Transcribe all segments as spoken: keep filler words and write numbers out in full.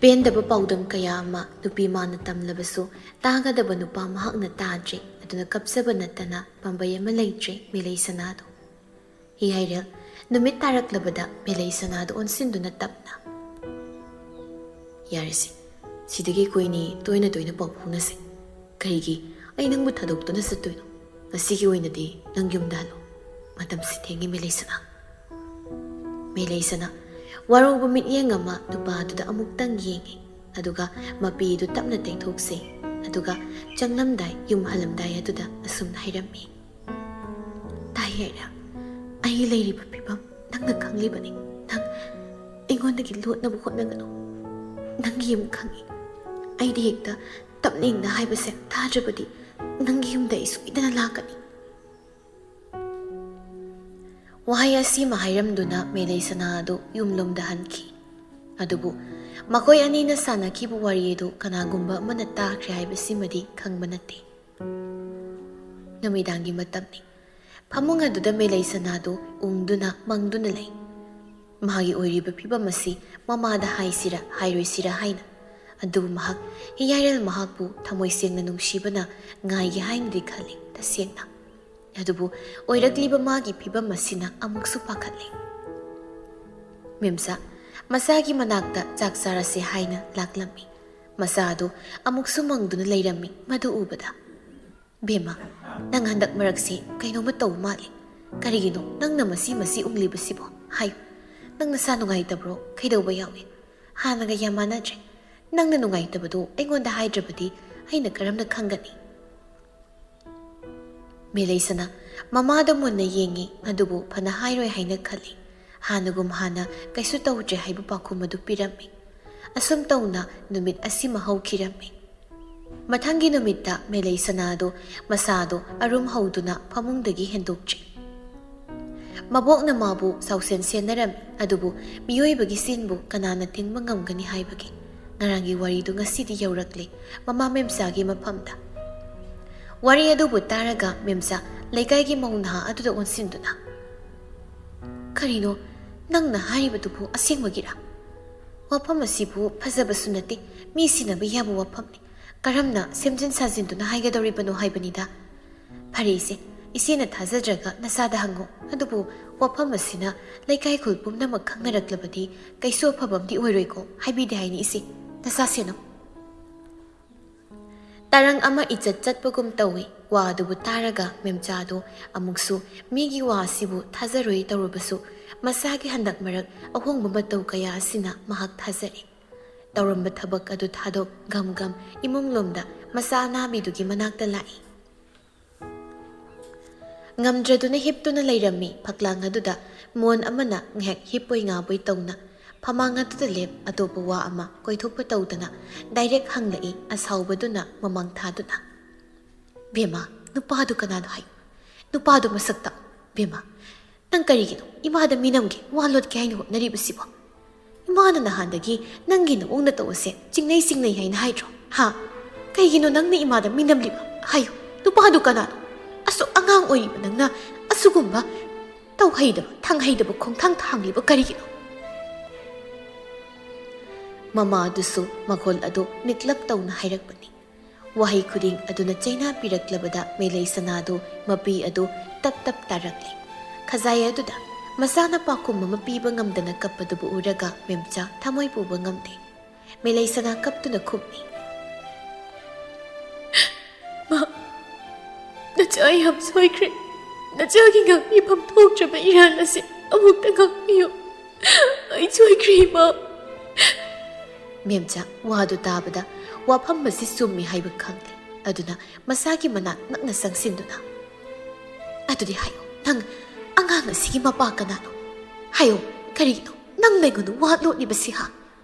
ꯄꯦꯟꯗꯕ ꯄꯥꯎꯗꯝ ꯀꯌꯥ ꯑꯃ ꯅꯨꯄꯤ ꯃꯥꯅ ꯇꯝꯂꯕꯁꯨ ꯇꯥꯒꯗꯕ ꯅꯨꯄꯥ ꯃꯍꯥꯛꯅ ꯇꯥꯗ꯭ꯔꯦ꯫ ꯑꯗꯨꯅ ꯀꯞꯆꯕ ꯅꯠꯇꯅ ꯄꯥꯝꯕꯩ ꯑꯃ ꯂꯩꯇ꯭ꯔꯦ ꯃꯦꯂꯩ ꯁꯅꯥꯗꯣ꯫ ꯍꯤꯌꯥꯏꯔꯦꯜ, ꯅꯨꯃꯤꯠ ꯇꯥꯔꯛꯂꯕꯗ ꯃꯦꯂꯩ ꯁꯅꯥꯗꯣ ꯑꯣꯟꯁꯤꯟꯗꯨꯅ ꯇꯞꯅ, "ꯌꯥꯔꯦꯁꯦ, ꯁꯤꯗꯒꯤ ꯑꯩꯈꯣꯏꯅꯤ ꯇꯣꯏꯅ ꯇꯣꯏꯅ ꯄꯥꯎ ꯐꯥꯎꯅꯁꯦ꯫ ꯀꯔꯤꯒꯤ? ꯑꯩ ꯅꯪꯕꯨ ꯊꯥꯗꯣꯛꯇꯨꯅ ꯆꯠꯇꯣꯏꯅꯣ? ꯉꯁꯤꯒꯤ ꯑꯣꯏꯅꯗꯤ ꯅꯪ ꯌꯨꯝꯗ ꯍꯜꯂꯣ꯫ ꯃꯇꯝꯁꯤ ꯊꯦꯡꯉꯤ ꯃꯦꯂꯩ ꯁꯅꯥ꯫" ꯃꯦꯂꯩ ꯁꯅꯥ ꯋꯥꯔꯧꯕ ꯃꯤꯠꯌꯦꯡ ꯑꯃ ꯅꯨꯄꯥꯗꯨꯗ ꯑꯃꯨꯛꯇꯪ ꯌꯦꯡꯉꯤ꯫ ꯑꯗꯨꯒ ꯃꯄꯤꯗꯨ ꯇꯞꯅ ꯇꯩꯊꯣꯛꯆꯩ꯫ ꯑꯗꯨꯒ ꯆꯪꯂꯝꯗꯥꯏ, ꯌꯨꯝ ꯍꯜꯂꯝꯗꯥꯏ ꯑꯗꯨꯗ ꯑꯁꯨꯝꯅ ꯍꯥꯏꯔꯝꯃꯤ, "ꯇꯥꯏ ꯌꯥꯏꯔꯦ, ꯑꯩ ꯂꯩꯔꯤꯕ ꯐꯤꯕꯝ ꯅꯪꯅ ꯈꯪꯂꯤꯕꯅꯤ꯫ ꯅꯪ ꯑꯩꯉꯣꯟꯗꯒꯤ ꯂꯣꯠꯅꯕ ꯍꯣꯠꯅꯒꯅꯨ꯫ ꯅꯪꯒꯤ ꯌꯨꯝ ꯈꯪꯉꯤ꯫ ꯑꯩꯗꯤ ꯍꯦꯛꯇ ꯇꯞꯅ ꯏꯪꯅ ꯍꯥꯏꯕꯁꯦ ꯇꯥꯗ꯭ꯔꯕꯗꯤ ꯅꯪꯒꯤ ꯌꯨꯝꯗ ꯑꯩ ꯁꯣꯏꯗꯅ ꯂꯥꯛꯀꯅꯤ꯫" ꯋꯥꯍꯩ ꯑꯁꯤꯃ ꯍꯥꯏꯔꯝꯗꯨꯅ ꯃꯦꯂꯩ ꯁꯅꯥ ꯑꯗꯨ ꯌꯨꯝꯂꯣꯝꯗ ꯍꯟꯈꯤ꯫ ꯑꯗꯨꯕꯨ ꯃꯈꯣꯏ ꯑꯅꯤꯅ ꯁꯥꯟꯅꯈꯤꯕ ꯋꯥꯔꯤ ꯑꯗꯨ ꯀꯅꯥꯒꯨꯝꯕ ꯑꯃꯅ ꯇꯥꯈ꯭ꯔꯦ ꯍꯥꯏꯕꯁꯤꯃꯗꯤ ꯈꯪꯕ ꯅꯠꯇꯦ꯫ ꯅꯨꯃꯤꯗꯥꯡꯒꯤ ꯃꯇꯝꯅꯤ꯫ ꯐꯃꯨꯡ ꯑꯗꯨꯗ ꯃꯦꯂꯩ ꯁꯅꯥꯗꯨ ꯎꯪꯗꯨꯅ ꯃꯪꯗꯨꯅ ꯂꯩ꯫ ꯃꯥꯒꯤ ꯑꯣꯏꯔꯤꯕ ꯐꯤꯕꯝ ꯑꯁꯤ ꯃꯃꯥꯗ ꯍꯥꯏꯁꯤꯔꯥ ꯍꯥꯏꯔꯣꯏꯁꯤꯔꯥ ꯍꯥꯏꯅ꯫ ꯑꯗꯨꯕꯨ ꯃꯍꯥꯛ ꯍꯤꯌꯥꯏꯔꯦꯜ ꯃꯍꯥꯛꯄꯨ ꯊꯃꯣꯏ ꯁꯦꯡꯅ ꯅꯨꯡꯁꯤꯕꯅ ꯉꯥꯏꯒꯦ ꯍꯥꯏꯅꯗꯤ ꯈꯜꯂꯤ ꯇꯁꯦꯡꯅ꯫ ꯑꯗꯨꯕꯨ ꯑꯣꯏꯔꯛꯂꯤꯕ ꯃꯥꯒꯤ ꯐꯤꯕꯝ ꯑꯁꯤꯅ ꯑꯃꯨꯛꯁꯨ ꯄꯥꯈꯠꯂꯤ꯫ ꯃꯦꯝꯆꯥ ꯃꯆꯥꯒꯤ ꯃꯅꯥꯛꯇ ꯆꯥꯛ ꯆꯥꯔꯁꯦ ꯍꯥꯏꯅ ꯂꯥꯛꯂꯝꯃꯤ꯫ ꯃꯆꯥ ꯑꯗꯨ ꯑꯃꯨꯛꯁꯨ ꯃꯪꯗꯨꯅ ꯂꯩꯔꯝꯃꯤ꯫ ꯃꯗꯨ ꯎꯕꯗ, "ꯕꯦꯝꯃ, ꯅꯪ ꯍꯟꯗꯛ ꯃꯔꯛꯁꯤ ꯀꯩꯅꯣꯝꯃ ꯇꯧ ꯃꯥꯜꯂꯤ꯫ ꯀꯔꯤꯒꯤꯅꯣ ꯅꯪꯅ ꯃꯁꯤ ꯃꯁꯤ ꯎꯪꯂꯤꯕꯁꯤꯕꯣ? ꯍꯥꯏꯌꯨ, ꯅꯪ ꯅꯁꯥ ꯅꯨꯡꯉꯥꯏꯇꯕ꯭ꯔꯣ? ꯀꯩꯗꯧꯕ ꯌꯥꯎꯏ? ꯍꯥꯟꯅꯒ ꯌꯥꯝ ꯃꯥꯟꯅꯗ꯭ꯔꯦ꯫ ꯅꯪꯅ ꯅꯨꯡꯉꯥꯏꯇꯕꯗꯨ ꯑꯩꯉꯣꯟꯗ ꯍꯥꯏꯗ꯭ꯔꯕꯗꯤ ꯑꯩꯅ ꯀꯔꯝꯅ ꯈꯪꯒꯅꯤ?" ꯃꯦꯂꯩꯁꯅ ꯃꯃꯥꯗ ꯃꯨꯟꯅ ꯌꯦꯡꯉꯤ, ꯑꯗꯨꯕꯨ ꯐꯅ ꯍꯥꯏꯔꯣꯏ ꯍꯥꯏꯅ ꯈꯜꯂꯤ꯫ ꯍꯥꯟꯅꯒꯨꯝ ꯍꯥꯟꯅ ꯀꯩꯁꯨ ꯇꯧꯗ꯭ꯔꯦ ꯍꯥꯏꯕ ꯄꯥꯎꯈꯨꯝ ꯑꯗꯨ ꯄꯤꯔꯝꯃꯤ꯫ ꯑꯁꯨꯝ ꯇꯧꯅ ꯅꯨꯃꯤꯠ ꯑꯁꯤꯃ ꯍꯧꯈꯤꯔꯝꯃꯤ꯫ ꯃꯊꯪꯒꯤ ꯅꯨꯃꯤꯠꯇ ꯃꯦꯂꯩꯁꯅꯥꯗꯨ ꯃꯁꯥꯗꯨ ꯑꯔꯨꯝ ꯍꯧꯗꯨꯅ ꯐꯃꯨꯡꯗꯒꯤ ꯍꯦꯟꯗꯣꯛꯇ꯭ꯔꯤ꯫ ꯃꯕꯣꯛꯅ ꯃꯥꯕꯨ ꯆꯥꯎꯁꯦꯟ ꯁꯦꯟꯅꯔꯝꯃꯤ, ꯑꯗꯨꯕꯨ ꯃꯤꯑꯣꯏꯕꯒꯤ ꯆꯤꯟꯕꯨ ꯀꯅꯥꯅ ꯊꯤꯡꯕ ꯉꯝꯒꯅꯤ ꯍꯥꯏꯕꯒꯤ ꯉꯔꯥꯡꯒꯤ ꯋꯥꯔꯤꯗꯨ ꯉꯁꯤꯗꯤ ꯌꯧꯔꯛꯂꯦ ꯃꯃꯥ ꯃꯦꯝꯆꯥꯒꯤ ꯃꯐꯝꯗ꯫ ꯋꯥꯔꯤ ꯑꯗꯨꯕꯨ ꯇꯥꯔꯒ ꯃꯦꯝꯆꯥ ꯂꯩꯀꯥꯏꯒꯤ ꯃꯧ ꯅꯍꯥ ꯑꯗꯨꯗ ꯑꯣꯟꯁꯤꯟꯗꯨꯅ, "ꯀꯔꯤꯅꯣ ꯅꯪꯅ ꯍꯥꯏꯔꯤꯕꯗꯨꯕꯨ ꯑꯁꯦꯡꯕꯒꯤꯔꯥ?" "ꯋꯥꯐꯝ ꯑꯁꯤꯕꯨ ꯐꯖꯕꯁꯨ ꯅꯠꯇꯦ, ꯃꯤ ꯁꯤꯟꯅꯕ ꯌꯥꯕ ꯋꯥꯐꯝꯅꯤ꯫ ꯀꯔꯝꯅ ꯁꯦꯝꯖꯤꯟ ꯁꯥꯖꯤꯟꯗꯨꯅ ꯍꯥꯏꯒꯗꯧꯔꯤꯕꯅꯣ ꯍꯥꯏꯕꯅꯤꯗ꯫" "ꯐꯔꯦ ꯏꯆꯦ, ꯏꯆꯦꯅ ꯊꯥꯖꯗ꯭ꯔꯒ ꯅꯆꯥꯗ ꯍꯪꯉꯨ꯫ ꯑꯗꯨꯕꯨ ꯋꯥꯐꯝ ꯑꯁꯤꯅ ꯂꯩꯀꯥꯏ ꯈꯨꯜ ꯄꯨꯝꯅꯃꯛ ꯈꯪꯅꯔꯛꯂꯕꯗꯤ ꯀꯩꯁꯨ ꯑꯐꯕ ꯑꯃꯗꯤ ꯑꯣꯏꯔꯣꯏꯀꯣ꯫ ꯍꯥꯏꯕꯤꯗꯦ ꯍꯥꯏꯅꯤ ꯏꯆꯦ, ꯅꯆꯥ ꯁꯦꯟꯅꯧ꯫" ꯇꯔꯪ ꯑꯃ ꯏꯆꯠ ꯆꯠꯄꯒꯨꯝ ꯇꯧꯏ꯫ ꯋꯥ ꯑꯗꯨꯕꯨ ꯇꯥꯔꯒ ꯃꯦꯝꯆꯥꯗꯨ ꯑꯃꯨꯛꯁꯨ ꯃꯤꯒꯤ ꯋꯥ ꯑꯁꯤꯕꯨ ꯊꯥꯖꯔꯣꯏ ꯇꯧꯔꯕꯁꯨ, ꯃꯆꯥꯒꯤ ꯍꯟꯗꯛ ꯃꯔꯛ ꯑꯍꯣꯡꯕ ꯃꯇꯧ ꯀꯌꯥ ꯑꯁꯤꯅ ꯃꯍꯥꯛ ꯊꯥꯖꯔꯦ꯫ ꯇꯧꯔꯝꯕ ꯊꯕꯛ ꯑꯗꯨ ꯊꯥꯗꯣꯛ ꯒꯝ ꯒꯝ ꯏꯃꯨꯡ ꯂꯣꯝꯗ ꯃꯆꯥ ꯑꯅꯥꯕꯤꯗꯨꯒꯤ ꯃꯅꯥꯛꯇ ꯂꯥꯛꯏ꯫ ꯉꯝꯗ꯭ꯔꯗꯨꯅ ꯍꯤꯞꯇꯨꯅ ꯂꯩꯔꯝꯃꯤ꯫ ꯐꯛꯂꯥꯡ ꯑꯗꯨꯗ ꯃꯣꯟ ꯑꯃꯅ ꯉꯥꯏꯍꯥꯛ ꯍꯤꯞꯄꯣꯏ ꯉꯥꯕꯣꯏ ꯇꯧꯅ, ꯐꯃꯥꯡ ꯑꯗꯨꯗ ꯂꯦꯞ, ꯑꯇꯣꯞꯄ ꯋꯥ ꯑꯃ ꯀꯣꯏꯊꯣꯛꯄ ꯇꯧꯗꯅ ꯗꯥꯏꯔꯦꯛ ꯍꯪꯂꯛꯏ ꯑꯁꯥꯎꯕꯗꯨꯅ ꯃꯃꯥꯡ ꯊꯥꯗꯨꯅ꯫ "ꯕꯦꯝꯃ, ꯅꯨꯄꯥꯗꯨ ꯀꯅꯥꯅꯣ ꯍꯥꯏꯌꯨ? ꯅꯨꯄꯥꯗꯨ ꯃꯁꯛ ꯇꯥꯛꯎ꯫ ꯕꯦꯝꯃ, ꯅꯪ ꯀꯔꯤꯒꯤꯅꯣ ꯏꯃꯥꯗ ꯃꯤꯅꯝꯒꯦ, ꯋꯥ ꯂꯣꯠꯀꯦ ꯍꯥꯏꯅ ꯍꯣꯠꯅꯔꯤꯕꯁꯤꯕꯣ? ꯏꯃꯥꯅ ꯅꯍꯥꯟꯗꯒꯤ ꯅꯪꯒꯤ ꯅꯑꯣꯡ ꯅꯇꯧ ꯑꯁꯦ ꯆꯤꯡꯅꯩ ꯆꯤꯡꯅꯩ ꯍꯥꯏꯅ ꯍꯥꯏꯗ꯭ꯔꯣ? ꯍꯥ? ꯀꯩꯒꯤꯅꯣ ꯅꯪꯅ ꯏꯃꯥꯗ ꯃꯤꯅꯝꯂꯤꯕ? ꯍꯥꯏꯌꯨ, ꯅꯨꯄꯥꯗꯨ ꯀꯅꯥꯅꯣ? ꯑꯁꯨꯛ ꯑꯉꯥꯡ ꯑꯣꯏꯔꯤꯕ ꯅꯪꯅ ꯑꯁꯤꯒꯨꯝꯕ ꯇꯧꯍꯩꯗꯕ, ꯊꯥꯡꯍꯩꯗꯕ ꯈꯣꯡꯊꯥꯡ ꯊꯥꯡꯂꯤꯕ ꯀꯔꯤꯒꯤꯅꯣ?" ꯃꯃꯥ ꯑꯗꯨꯁꯨ ꯃꯈꯣꯜ ꯑꯗꯨ ꯃꯤꯛꯂꯞ ꯇꯧꯅ ꯍꯥꯏꯔꯛꯄꯅꯤ꯫ ꯋꯥꯍꯩ ꯈꯨꯗꯤꯡ ꯑꯗꯨꯅ ꯆꯩꯅꯥ ꯄꯤꯔꯛꯂꯕꯗ ꯃꯦꯂꯩ ꯁꯅꯥꯗꯨ ꯃꯄꯤ ꯑꯗꯨ ꯇꯞ ꯇꯞ ꯇꯥꯔꯛꯂꯤ꯫ ꯈꯖꯥꯏ ꯑꯗꯨꯗ ꯃꯆꯥꯅ ꯄꯥꯎꯈꯨꯝ ꯑꯃ ꯄꯤꯕ ꯉꯝꯗꯅ ꯀꯞꯄꯗꯨꯕꯨ ꯎꯔꯒ ꯃꯦꯝꯆꯥ ꯊꯃꯣꯏ ꯄꯨꯕ ꯉꯝꯗꯦ꯫ ꯃꯦꯂꯩ ꯁꯅꯥ ꯀꯞꯇꯨꯅ ꯈꯨꯝꯃꯤ꯫ "ꯃꯥ, ꯅꯆꯥ, ꯑꯩ ꯌꯥꯝ ꯁꯣꯏꯈ꯭ꯔꯦ꯫ ꯅꯆꯥꯒꯤ ꯉꯥꯛꯄꯤꯐꯝ ꯊꯣꯛꯇ꯭ꯔꯕ ꯏꯔꯥꯜ ꯑꯁꯤ ꯑꯃꯨꯛꯇ ꯉꯥꯛꯄꯤꯌꯨ꯫ ꯑꯩ ꯁꯣꯏꯈ꯭ꯔꯦ, ꯏꯃꯥ꯫" ꯃꯦꯝꯆꯥ ꯋꯥꯗꯨ ꯇꯥꯕꯗ ꯋꯥꯐꯝ ꯑꯁꯤ ꯆꯨꯝꯃꯤ ꯍꯥꯏꯕ ꯈꯪꯂꯦ꯫ ꯑꯗꯨꯅ ꯃꯆꯥꯒꯤ ꯃꯅꯥꯛ ꯅꯛꯅ ꯆꯪꯁꯤꯟꯗꯨꯅ, "ꯑꯗꯨꯗꯤ ꯍꯥꯏꯌꯨ, ꯅꯪ ꯑꯉꯥꯡ ꯑꯁꯤꯒꯤ ꯃꯄꯥ ꯀꯅꯥꯅꯣ? ꯍꯥꯏꯌꯨ, ꯀꯔꯤꯒꯤꯅꯣ ꯅꯪꯅ ꯑꯩꯉꯣꯟꯗ ꯋꯥ ꯂꯣꯠꯂꯤꯕꯁꯤ, ꯍꯥ?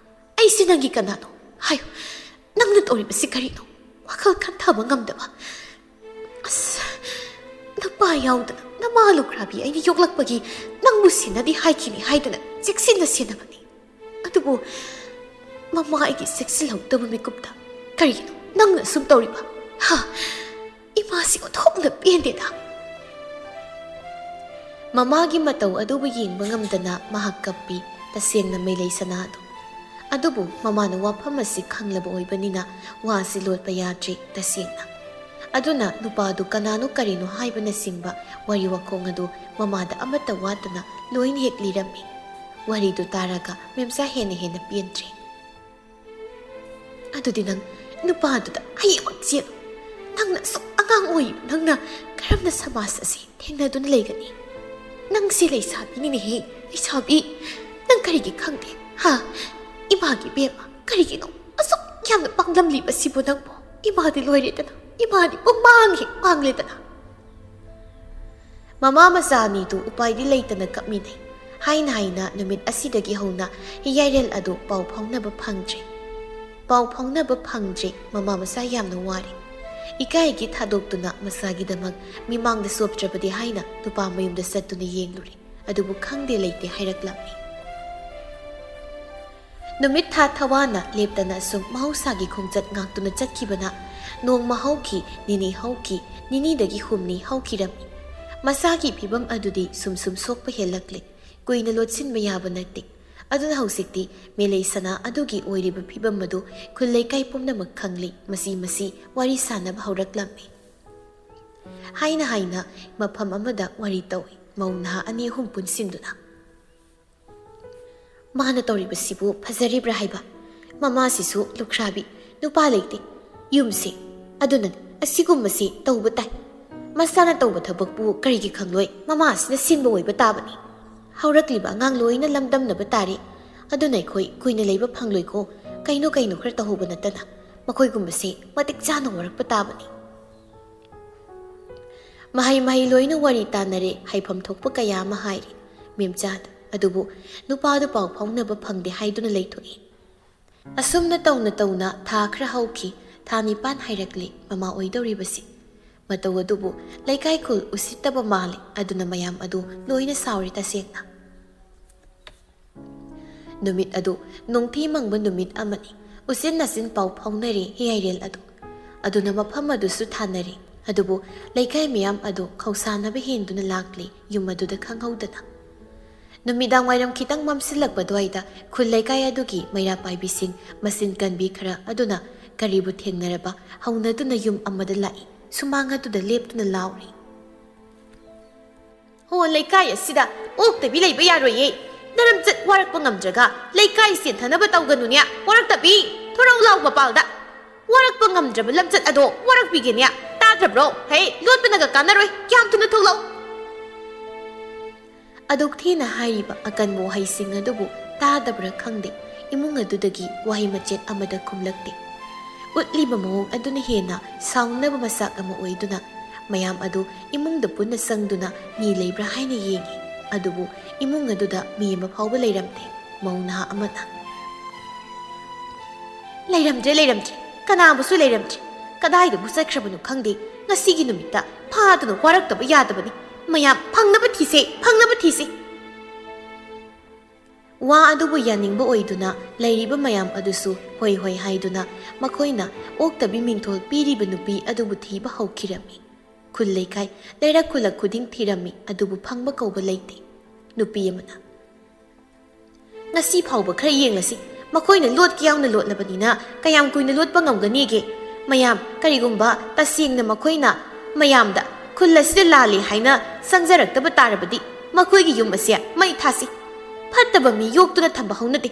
ꯑꯩꯁꯤ ꯅꯪꯒꯤ ꯀꯅꯥꯅꯣ? ꯍꯥꯏꯌꯨ, ꯅꯪꯅ ꯇꯧꯔꯤꯕꯁꯤ ꯀꯔꯤꯅꯣ? ꯋꯥꯈꯜ ꯈꯟꯊꯕ ꯉꯝꯗꯕ꯫ ꯑꯁ, ꯅꯄꯥ ꯌꯥꯎꯗꯅ ꯅꯃꯥ ꯂꯨꯈ꯭ꯔꯥꯕꯤ ꯑꯩꯅ ꯌꯣꯛꯂꯛꯄꯒꯤ ꯅꯪꯕꯨ ꯁꯦꯟꯅꯗꯦ ꯍꯥꯏꯈꯤꯅꯤ ꯍꯥꯏꯗꯅ ꯆꯦꯛꯁꯤꯟꯅ ꯁꯦꯟꯅꯕꯅꯤ꯫ ꯑꯗꯨꯕꯨ ꯃꯃꯥ ꯑꯩꯒꯤ ꯆꯦꯛꯁꯤꯜꯍꯧꯗꯕ ꯃꯤꯀꯨꯞꯇ ꯀꯔꯤꯒꯤꯅꯣ ꯅꯪꯅ ꯑꯁꯨꯝ ꯇꯧꯔꯤꯕ? ꯍꯥ? ꯏꯃꯥꯁꯤ ꯑꯣꯟꯊꯣꯛꯅ ꯄꯦꯟꯗꯦꯗ꯫" ꯃꯃꯥꯒꯤ ꯃꯇꯧ ꯑꯗꯨꯕꯨ ꯌꯦꯡꯕ ꯉꯝꯗꯅ ꯃꯍꯥꯛ ꯀꯞꯄꯤ꯫ ꯇꯁꯦꯡꯅ ꯃꯦꯂꯩ ꯁꯅꯥ ꯑꯗꯨ ꯑꯗꯨꯕꯨ ꯃꯃꯥꯅ ꯋꯥꯐꯝ ꯑꯁꯤ ꯈꯪꯂꯕ ꯑꯣꯏꯕꯅꯤꯅ ꯋꯥꯁꯤ ꯂꯣꯠꯄ ꯌꯥꯗ꯭ꯔꯤ ꯇꯁꯦꯡꯅ꯫ ꯑꯗꯨꯅ ꯅꯨꯄꯥꯗꯨ ꯀꯅꯥꯅꯣ ꯀꯔꯤꯅꯣ ꯍꯥꯏꯕꯅꯆꯤꯡꯕ ꯋꯥꯔꯤ ꯋꯥꯈꯣꯡ ꯑꯗꯨ ꯃꯃꯥꯗ ꯑꯃꯠꯇ ꯋꯥꯠꯇꯅ ꯂꯣꯏꯅ ꯍꯦꯛ ꯂꯤꯔꯝꯃꯤ꯫ ꯋꯥꯔꯤꯗꯨ ꯇꯥꯔꯒ ꯃꯦꯝꯆꯥ ꯍꯦꯟꯅ ꯍꯦꯟꯅ ꯄꯦꯟꯗ꯭ꯔꯦ꯫ "ꯑꯗꯨꯗꯤ ꯅꯪ ꯅꯨꯄꯥꯗꯨꯗ ꯍꯌꯦꯡꯃꯛ ꯆꯦꯜꯂꯨ꯫ ꯅꯪꯅ ꯑꯁꯨꯛ ꯑꯉꯥꯡ ꯑꯣꯏꯔꯤꯕ ꯅꯪꯅ ꯀꯔꯝꯅ ꯁꯃꯥꯖ ꯑꯁꯤ ꯊꯦꯡꯅꯗꯨꯅ ꯂꯩꯒꯅꯤ? ꯅꯪꯁꯤ ꯂꯩꯁꯥꯕꯤꯅꯤꯅꯦꯍꯦ, ꯂꯩꯁꯥꯕꯤ꯫ ꯅꯪ ꯀꯔꯤꯒꯤ ꯈꯪꯗꯦ? ꯍꯥ? ꯏꯃꯥꯒꯤ ꯏꯕꯦꯝꯃ, ꯀꯔꯤꯒꯤꯅꯣ ꯑꯁꯨꯛ ꯌꯥꯝꯅ ꯄꯥꯡꯂꯝꯂꯤꯕꯁꯤꯕꯨ ꯅꯪꯕꯨ? ꯏꯃꯥꯗꯤ ꯂꯣꯏꯔꯦꯗꯅ, ꯏꯃꯥꯗꯤ ꯄꯨꯡꯃꯥꯡ ꯍꯦꯛ ꯃꯥꯡꯂꯦꯗꯅ꯫" ꯃꯃꯥ ꯃꯆꯥ ꯑꯅꯤꯗꯨ ꯎꯄꯥꯏꯗꯤ ꯂꯩꯇꯅ ꯀꯞꯃꯤꯟꯅꯩ꯫ ꯍꯥꯏꯅ ꯍꯥꯏꯅ ꯅꯨꯃꯤꯠ ꯑꯁꯤꯗꯒꯤ ꯍꯧꯅ ꯌꯥꯏꯔꯦꯜ ꯑꯗꯨ ꯄꯥꯎ ꯐꯥꯎꯅꯕ ꯐꯪꯗ꯭ꯔꯦ꯫ ꯄꯥꯎ ꯐꯥꯎꯅꯕ ꯐꯪꯗ꯭ꯔꯦ, ꯃꯃꯥ ꯃꯆꯥ ꯌꯥꯝꯅ ꯋꯥꯔꯦ꯫ ꯏꯀꯥꯏꯒꯤ ꯊꯥꯗꯣꯛꯇꯨꯅ ꯃꯆꯥꯒꯤꯗꯃꯛ ꯃꯤꯃꯥꯡꯗ ꯆꯣꯞꯇ꯭ꯔꯕꯗꯤ ꯍꯥꯏꯅ ꯅꯨꯄꯥ ꯃꯌꯨꯝꯗ ꯆꯠꯇꯨꯅ ꯌꯦꯡꯂꯨꯔꯦ꯫ ꯑꯗꯨꯕꯨ ꯈꯪꯗꯦ ꯂꯩꯇꯦ ꯍꯥꯏꯔꯛꯂꯝꯃꯤ꯫ ꯅꯨꯃꯤꯠ ꯊꯥ ꯊꯋꯥꯅ ꯂꯦꯞꯇꯅ ꯁꯨꯝ ꯃꯍꯧꯁꯥꯒꯤ ꯈꯣꯡꯆꯠ ꯉꯥꯛꯇꯨꯅ ꯆꯠꯈꯤꯕꯅ ꯅꯣꯡꯃ ꯍꯧꯈꯤ, ꯅꯤꯅꯤ ꯍꯧꯈꯤ, ꯅꯤꯅꯤꯗꯒꯤ ꯍꯨꯝꯅꯤ ꯍꯧꯈꯤꯔꯝꯃꯤ꯫ ꯃꯁꯥꯒꯤ ꯐꯤꯕꯝ ꯑꯗꯨꯗꯤ ꯁꯨꯝ ꯁꯨꯝ ꯁꯣꯛꯄ ꯍꯦꯜꯂꯛꯂꯦ꯫ ꯀꯨꯏꯅ ꯂꯣꯠꯁꯤꯟꯕ ꯌꯥꯕ ꯅꯠꯇꯦ꯫ ꯑꯗꯨꯅ ꯍꯧꯖꯤꯛꯇꯤ ꯃꯦꯂꯩ ꯁꯅꯥ ꯑꯗꯨꯒꯤ ꯑꯣꯏꯔꯤꯕ ꯐꯤꯕꯝ ꯑꯗꯨ ꯈꯨꯜ ꯂꯩꯀꯥꯏ ꯄꯨꯝꯅꯃꯛ ꯈꯪꯂꯤ꯫ ꯃꯁꯤ ꯃꯁꯤ ꯋꯥꯔꯤ ꯁꯥꯟꯅꯕ ꯍꯧꯔꯛꯂꯝꯃꯤ꯫ ꯍꯥꯏꯅ ꯍꯥꯏꯅ ꯃꯐꯝ ꯑꯃꯗ ꯋꯥꯔꯤ ꯇꯧꯏ꯫ ꯃꯧ ꯅꯍꯥ ꯑꯅꯤ ꯑꯍꯨꯝ ꯄꯨꯟꯁꯤꯟꯗꯨꯅ꯫ "ꯃꯥꯅ ꯇꯧꯔꯤꯕꯁꯤꯕꯨ ꯐꯖꯔꯤꯕ꯭ꯔꯥ ꯍꯥꯏꯕ? ꯃꯃꯥꯁꯤꯁꯨ ꯂꯨꯈ꯭ꯔꯥꯕꯤ, ꯅꯨꯄꯥ ꯂꯩꯇꯦ, ꯌꯨꯝꯁꯦ꯫ ꯑꯗꯨꯅꯅꯤ ꯑꯁꯤꯒꯨꯝꯕꯁꯤ ꯇꯧꯕ ꯇꯥꯏ꯫ ꯃꯆꯥꯅ ꯇꯧꯕ ꯊꯕꯛꯄꯨ ꯀꯔꯤꯒꯤ ꯈꯪꯂꯣꯏ? ꯃꯃꯥ ꯑꯁꯤꯅ ꯁꯤꯟꯕ ꯑꯣꯏꯕ ꯇꯥꯕꯅꯤ꯫ ꯍꯧꯔꯛꯂꯤꯕ ꯑꯉꯥꯡ ꯂꯣꯏꯅ ꯂꯝꯗꯝꯅꯕ ꯇꯥꯔꯦ꯫ ꯑꯗꯨꯅ ꯑꯩꯈꯣꯏ ꯀꯨꯏꯅ ꯂꯩꯕ ꯐꯪꯂꯣꯏꯀꯣ꯫ ꯀꯩꯅꯣ ꯀꯩꯅꯣ ꯈꯔ ꯇꯧꯍꯧꯕ ꯅꯠꯇꯅ ꯃꯈꯣꯏꯒꯨꯝꯕꯁꯤ ꯃꯇꯤꯛ ꯆꯥꯅ ꯍꯧꯔꯛꯄ ꯇꯥꯕꯅꯤ꯫" ꯃꯍꯩ ꯃꯍꯩ ꯂꯣꯏꯅ ꯋꯥꯔꯤ ꯇꯥꯅꯔꯦ, ꯍꯩꯐꯝ ꯊꯣꯛꯄ ꯀꯌꯥ ꯑꯃ ꯍꯥꯏꯔꯦ ꯃꯦꯝꯆꯥꯗ꯫ ꯑꯗꯨꯕꯨ ꯅꯨꯄꯥꯗꯨ ꯄꯥꯎ ꯐꯥꯎꯅꯕ ꯐꯪꯗꯦ ꯍꯥꯏꯗꯨꯅ ꯂꯩꯊꯣꯛꯏ꯫ ꯑꯁꯨꯝꯅ ꯇꯧꯅ ꯇꯧꯅ ꯊꯥ ꯈꯔ ꯍꯧꯈꯤ꯫ ꯊꯥ ꯅꯤꯄꯥꯟ ꯍꯥꯏꯔꯛꯂꯤ ꯃꯃꯥ ꯑꯣꯏꯗꯧꯔꯤꯕꯁꯤ꯫ ꯃꯇꯧ ꯑꯗꯨꯕꯨ ꯂꯩꯀꯥꯏ ꯈꯨꯜ ꯎꯁꯤꯠꯇꯕ ꯃꯥꯜꯂꯤ꯫ ꯑꯗꯨꯅ ꯃꯌꯥꯝ ꯑꯗꯨ ꯂꯣꯏꯅ ꯁꯥꯎꯔꯤ ꯇꯁꯦꯡꯅ꯫ ꯅꯨꯃꯤꯠ ꯑꯗꯨ ꯅꯣꯡꯊꯤ ꯃꯪꯕ ꯅꯨꯃꯤꯠ ꯑꯃꯅꯤ꯫ ꯎꯆꯤꯟ ꯅꯥꯆꯤꯟ ꯄꯥꯎ ꯐꯥꯎꯅꯔꯦ ꯌꯥꯏꯔꯦꯜ ꯑꯗꯨ꯫ ꯑꯗꯨꯅ ꯃꯐꯝ ꯑꯗꯨꯁꯨ ꯊꯥꯅꯔꯦ꯫ ꯑꯗꯨꯕꯨ ꯂꯩꯀꯥꯏ ꯃꯌꯥꯝ ꯑꯗꯨ ꯈꯧꯁꯥꯅꯕ ꯍꯦꯟꯗꯨꯅ ꯂꯥꯛꯂꯤ ꯌꯨꯝ ꯑꯗꯨꯗ ꯈꯪꯍꯧꯗꯅ꯫ ꯅꯨꯃꯤꯗꯥꯡ ꯋꯥꯏꯔꯝ ꯈꯤꯇꯪ ꯃꯝꯁꯤꯜꯂꯛꯄ ꯑꯗꯨꯋꯥꯏꯗ ꯈꯨꯜ ꯂꯩꯀꯥꯏ ꯑꯗꯨꯒꯤ ꯃꯩꯔꯥ ꯄꯥꯏꯕꯤꯁꯤꯡ ꯃꯆꯤꯟ ꯀꯟꯕꯤ ꯈꯔ ꯑꯗꯨꯅ ꯀꯔꯤꯕꯨ ꯊꯦꯡꯅꯔꯕ ꯍꯧꯅꯗꯨꯅ ꯌꯨꯝ ꯑꯃꯗ ꯂꯥꯛꯏ꯫ ꯁꯨꯃꯥꯡ ꯑꯗꯨꯗ ꯂꯦꯞꯇꯨꯅ ꯂꯥꯎꯔꯤ꯫ "ꯍꯣ, ꯂꯩꯀꯥꯏ ꯑꯁꯤꯗ ꯑꯣꯛꯇꯕꯤ ꯂꯩꯕ ꯌꯥꯔꯣꯏꯌꯦ꯫ ꯅꯔꯝꯆꯠ ꯋꯥꯔꯛꯄ ꯉꯝꯗ꯭ꯔꯒ ꯂꯩꯀꯥꯏ ꯆꯦꯟꯊꯅꯕ ꯇꯧꯒꯅꯨꯅꯦ, ꯋꯥꯔꯛꯇꯕꯤ꯫ ꯊꯣꯔꯧ ꯂꯥꯎ ꯃꯄꯥꯜꯗ꯫ ꯋꯥꯔꯛꯄ ꯉꯝꯗ꯭ꯔꯕ ꯂꯝꯆꯠ ꯑꯗꯣ ꯋꯥꯔꯛꯄꯤꯒꯦꯅꯦ꯫ ꯇꯥꯗ꯭ꯔꯕ꯭ꯔꯣ? ꯍꯦ, ꯂꯣꯠꯄꯅꯒ ꯀꯥꯟꯅꯔꯣꯏ꯫ ꯀꯌꯥꯝ ꯊꯨꯅ ꯊꯣꯛꯂꯛꯑꯣ!" ꯑꯗꯨꯛ ꯊꯤꯅ ꯍꯥꯏꯔꯤꯕ ꯑꯀꯟꯕ ꯋꯥꯍꯩꯁꯤꯡ ꯑꯗꯨꯕꯨ ꯇꯥꯗꯕ꯭ꯔꯥ ꯈꯪꯗꯦ, ꯏꯃꯨꯡ ꯑꯗꯨꯗꯒꯤ ꯋꯥꯍꯩ ꯃꯆꯦꯠ ꯑꯃꯗ ꯈꯨꯝꯂꯛꯇꯦ꯫ ꯎꯠꯂꯤꯕ ꯃꯑꯣꯡ ꯑꯗꯨꯅ ꯍꯦꯟꯅ ꯁꯥꯎꯅꯕ ꯃꯆꯥꯛ ꯑꯃ ꯑꯣꯏꯗꯨꯅ ꯃꯌꯥꯝ ꯑꯗꯨ ꯏꯃꯨꯡꯗ ꯄꯨꯟꯅ ꯆꯪꯗꯨꯅ ꯃꯤ ꯂꯩꯕ꯭ꯔꯥ ꯍꯥꯏꯅ ꯌꯦꯡꯏ꯫ ꯑꯗꯨꯕꯨ ꯏꯃꯨꯡ ꯑꯗꯨꯗ ꯃꯤ ꯑꯃ ꯐꯥꯎꯕ ꯂꯩꯔꯝꯗꯦ꯫ ꯃꯧ ꯅꯍꯥ ꯑꯃꯅ, "ꯂꯩꯔꯝꯗ꯭ꯔꯦ, ꯂꯩꯔꯝꯗ꯭ꯔꯦ꯫ ꯀꯅꯥꯕꯨꯁꯨ ꯂꯩꯔꯝꯗ꯭ꯔꯦ꯫ ꯀꯗꯥꯏꯗꯕꯨ ꯆꯠꯈ꯭ꯔꯕꯅꯣ ꯈꯪꯗꯦ꯫ ꯉꯁꯤꯒꯤ ꯅꯨꯃꯤꯠꯇ ꯐꯥꯗꯨꯅ ꯋꯥꯔꯛꯇꯕ ꯌꯥꯗꯕꯅꯤ꯫ ꯃꯌꯥꯝ ꯐꯪꯅꯕ ꯊꯤꯁꯦ, ꯐꯪꯅꯕ ꯊꯤꯁꯦ!" ꯋꯥ ꯑꯗꯨꯕꯨ ꯌꯥꯅꯤꯡꯕ ꯑꯣꯏꯗꯨꯅ ꯂꯩꯔꯤꯕ ꯃꯌꯥꯝ ꯑꯗꯨꯁꯨ ꯍꯣꯏ ꯍꯣꯏ ꯍꯥꯏꯗꯨꯅ ꯃꯈꯣꯏꯅ ꯑꯣꯛꯇꯕꯤ ꯃꯤꯡꯊꯣꯜ ꯄꯤꯔꯤꯕ ꯅꯨꯄꯤ ꯑꯗꯨꯕꯨ ꯊꯤꯕ ꯍꯧꯈꯤꯔꯝꯃꯤ꯫ ꯈꯨꯜ ꯂꯩꯀꯥꯏ, ꯂꯩꯔꯛ ꯈꯨꯜꯂꯛ ꯈꯨꯗꯤꯡ ꯊꯤꯔꯝꯃꯤ, ꯑꯗꯨꯕꯨ ꯐꯪꯕ ꯀꯧꯕ ꯂꯩꯇꯦ꯫ ꯅꯨꯄꯤ ꯑꯃꯅ, "ꯉꯁꯤ ꯐꯥꯎꯕ ꯈꯔ ꯌꯦꯡꯂꯁꯤ, ꯃꯈꯣꯏꯅ ꯂꯣꯠꯀꯦ ꯌꯥꯎꯅ ꯂꯣꯠꯂꯕꯅꯤꯅ ꯀꯌꯥꯝ ꯀꯨꯏꯅ ꯂꯣꯠꯄ ꯉꯝꯒꯅꯤꯒꯦ? ꯃꯌꯥꯝ, ꯀꯔꯤꯒꯨꯝꯕ ꯇꯁꯦꯡꯅ ꯃꯈꯣꯏꯅ ꯃꯌꯥꯝꯗ ꯈꯨꯜ ꯑꯁꯤꯗ ꯂꯥꯜꯂꯤ ꯍꯥꯏꯅ ꯆꯪꯖꯔꯛꯇꯕ ꯇꯥꯔꯕꯗꯤ ꯃꯈꯣꯏꯒꯤ ꯌꯨꯝ ꯑꯁꯦ ꯃꯩ ꯊꯥꯁꯤ꯫ ꯐꯠꯇꯕ ꯃꯤ ꯌꯣꯛꯇꯨꯅ ꯊꯝꯕ ꯍꯧꯅꯗꯦ꯫